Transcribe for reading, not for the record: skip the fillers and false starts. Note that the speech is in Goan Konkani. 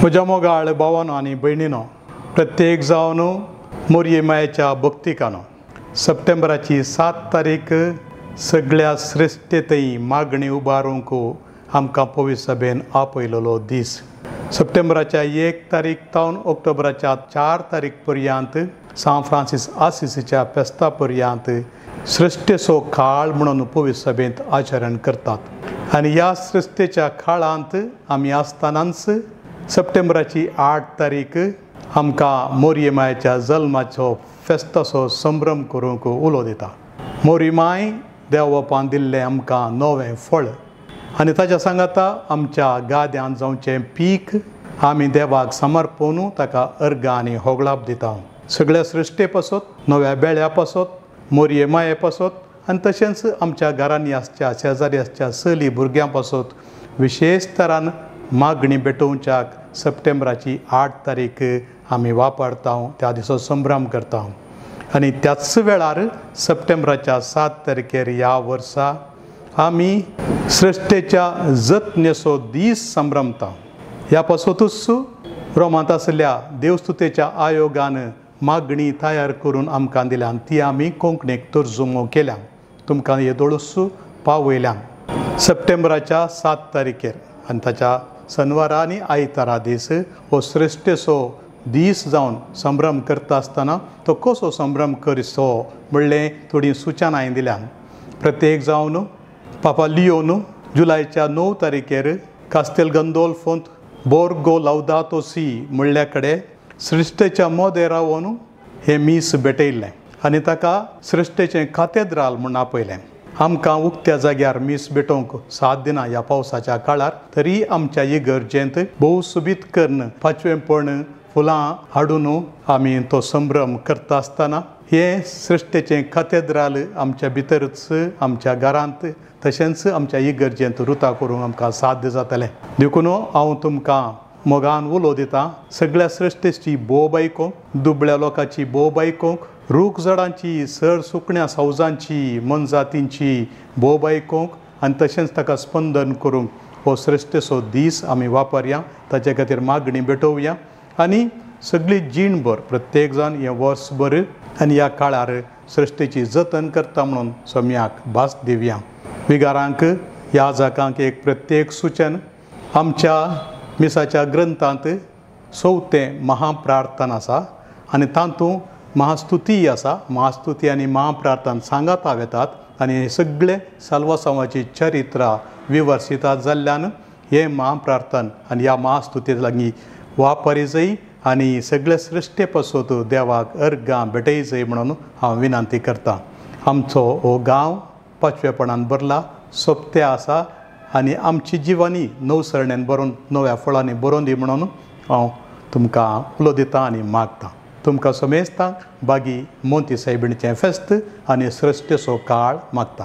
म्हज्या मोगाळ भावानो आनी भयणीनो, प्रत्येक जावन मोरये मायेच्या भक्तिकानो, सप्टेंबराची 7 तारीख सगळ्या श्रेश्ठतेय मागणी उबारूंक आमकां पवित्र सभेन आपयलेलो दीस. सप्टेंबराच्या 1 तारीख तावन ऑक्टोबराच्या 4 तारीख पर्यंत सांत फ्रांसीस आसिसीच्या फेस्ता पर्यंत सृश्टेचो काळ म्हणून पवित्र सभेंत आचरण करतात. आनी ह्या सृश्टेच्या काळांत आमी आसतनाच सप्टेंबराची 8 तारीख आमकां मोरये मायेच्या जल्माचो फेस्ताचो संभ्रम करूंक उलो दिता. मोरी माय देवबापान दिल्लें आमकां नवें फळ आनी ताच्या सांगाता आमच्या गाद्यांत जावचें पीक आमी देवाक समर्पण ताका अर्गां आनी होगळाप दिता. सगळ्या सृश्टे पासत, नव्या बेळ्या पासत, मोरये माये पासत आनी तशेंच आमच्या घरांनी आसच्या शेजारी आसच्या चली भुरग्यां पासत विशेश तरान मागणी भेटोवच्याक सप्टेंबराची 8 तारीख आमी वापरता, त्या दिसा संभ्रम करता. आनी त्याच वेळार सप्टेंबराच्या 7 तारखेर ह्या वर्सा आमी सृश्टेच्या जतनेचो दीस संभ्रमता. ह्या पासतूच रोमांत आशिल्ल्या देवस्तुतेच्या आयोगान मागणी तयार करून आमकां दिल्या, ती आमी कोंकणीक तर्जुमो केल्या, तुमकां येदोळूच पावयल्या. सप्टेंबराच्या 7 तारखेर आनी ताच्या शनवारा आनी आयतारा दीस हो सृश्टेचो दीस जावन संभ्रम करता आसतना तो कसो संभ्रम करचो म्हणलें थोडीं सुचनां हांवें दिल्या. प्रत्येक जावन पापा लियोन जुलायच्या 9 तारखेर कास्तेल गंदोल्फोंत बोर्गो लावदातो सी म्हणल्या कडेन सृश्टेच्या मोदें रावन हें मीस भेटयल्लें आनी ताका सृश्टेचें कातेद्राल म्हूण आपयलें. आमकां उक्त्या जाग्यार मीस भेटोवंक साथ दिना ह्या पावसाच्या काळार, तरी आमच्या इगर्जेंत भोव सोबीत करून पाचवेंपण फुलां हाडून आमी तो संभ्रम करता आसतना हें सृश्टेचें कातेद्राल आमच्या भितरूच आमच्या घरांत तशेंच आमच्या इगर्जेंत रुता करूंक आमकां साध्य जातलें. देखून हांव तुमकां मोगान उलो दिता, सगळ्या सृश्टेची बोब आयकूंक, दुबळ्या लोकांची बोब आयकूंक, रूख झाडांची, सर सुकण्या सावजांची, मनजातींची बोब आयकूंक आनी तशेंच ताका स्पंदन करूंक हो सृश्टेचो दीस आमी वापरया, ताचे खातीर मागणी भेटोवया आनी सगळी जीणभर प्रत्येक जाण हें वर्सभर आनी ह्या काळार सृश्टेची जतन करता म्हणून सम्याक भास दिवया. विगारांक ह्या जाकांक एक प्रत्येक सुचन, आमच्या मिसाच्या ग्रंथांत चवथें महाप्रार्थना आसा आनी तातूंत महास्तुती आसा. महास्तुती आनी महाप्रार्थना सांगाता वेतात आनी हे सगळे साल्वासांवाची चरित्रां विवर्सितात जाल्ल्यान हें महाप्रार्थन आनी ह्या महास्तुती लागीं वापरी जाय आनी सगळे सृश्टे पासत देवाक अर्गां भेटय जाय म्हणून हांव विनंती करता. आमचो हो गांव पाचवेपणान भरला, सोबते आसा आनी आमची जिवानी नवसरणेन भरून नव्या फळांनी भरून दी म्हणून हांव तुमकां उलो दिता आनी मागता. तुमकां समेस्तांक बागी मोंती सायबिणीचें फेस्त आनी सृश्टेचो काळ मागता.